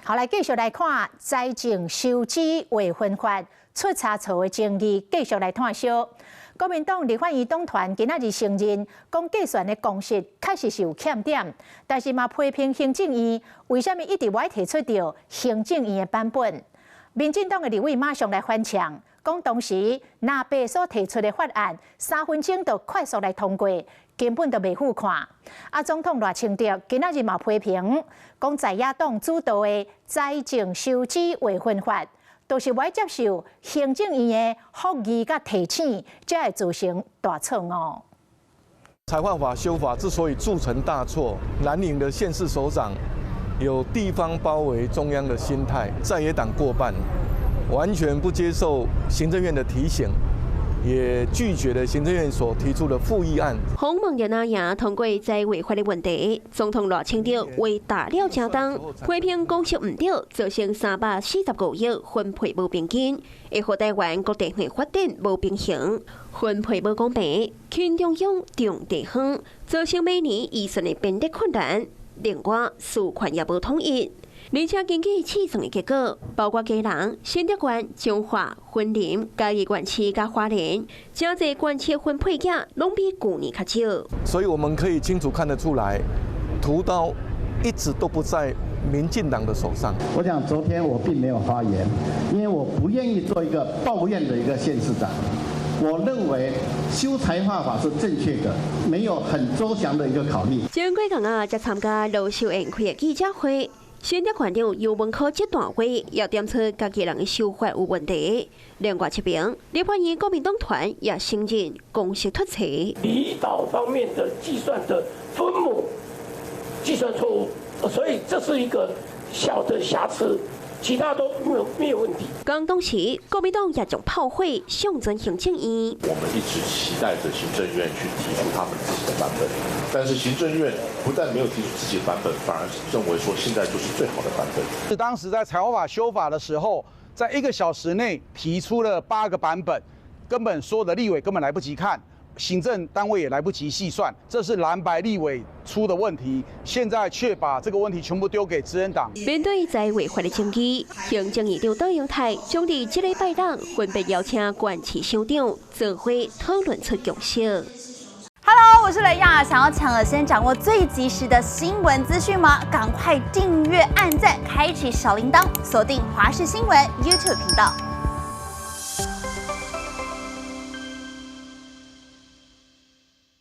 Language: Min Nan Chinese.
好，來繼續來看財政收支劃分法出差錯的爭議，繼續來炭燒。國民黨立法院黨團今仔日承認，講計算的公式確實是有欠點，但是嘛批評行政院為啥物一直無愛提出著行政院的版本。民進黨的立委馬上來反嗆，講當時藍白所提出的法案3分鐘就快速來通過，根本就袂赴看。啊，總統賴清德今仔日嘛批評，講在野黨主導的財政收支劃分法，就是無愛接受行政院的覆議佮提醒，才會造成大錯誤。財劃法修法之所以鑄成大錯，藍營的縣市首長有地方包圍中央的心態，在野黨過半，完全不接受行政院的提醒，也拒絕了行政院所提出的附議案。鴻蒙日那贏通過財劃法的問題，總統賴清德話打了誠重，批評公式毋對，造成345億分配無平均，會予台灣各地方發展無平衡，分配無公平，輕中央重地方，造成每年預算的編列困難。另外，事權也無統一，而且根據試算的結果，包括基隆、新竹縣、彰化、雲林、嘉義縣市佮花蓮，誠濟縣市分配額攏比舊年較少。所以我們可以清楚看得出來，屠刀一直都不在民進黨的手上。我想昨天我並沒有發言，因為我不願意做一個抱怨的一個縣市長。我認為修財劃法是正確的，沒有很周詳的一個考慮。前幾工啊，才參加盧秀燕開的記者會，新竹縣長游文可這段話也點出家己人的修法有問題。另外一邊，立法院國民黨團也承認公式出錯。離島方面的計算的分母計算錯誤，所以這是一個小的瑕疵。其他都沒有問題。剛當時，國民黨也將炮火向準行政院。我們一直期待着行政院去提出他們自己的版本，但是行政院不但沒有提出自己的版本，反而是認為說現在就是最好的版本。是當時在財劃法修法的時候，在1個小時內提出了八個版本，根本所有的立委根本來不及看。行政單位也來不及細算，這是藍白立委出的問題，現在卻把這個問題全部丟給執政黨。面對財劃法的爭議，行政院長卓榮泰將佇這禮拜六分別邀請縣市首長做伙討論出共識。 Hello，我是雷亞，想要搶了先掌握最及時的新聞資訊嗎？趕快訂閱、按讚、開啟小鈴鐺，鎖定華視新聞 YouTube 頻道。